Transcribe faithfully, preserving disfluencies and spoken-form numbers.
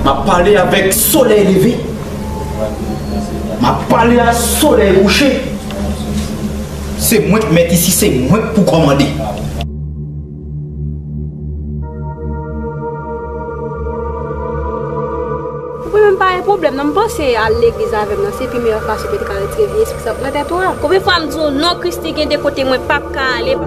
M ap pale avèk solèy leve. M ap pale ak solèy kouche. Se mwen k mèt isi, se mwen k pou kòmande. Ou menm pa gen pwoblèm non, m panse al legliz avè m nan, se pi meyè fason pou te ka retire vye espri sa nan tèt ou a. Konbyen fwa m di w non, Christie gen de kote mwen p ap ka ale.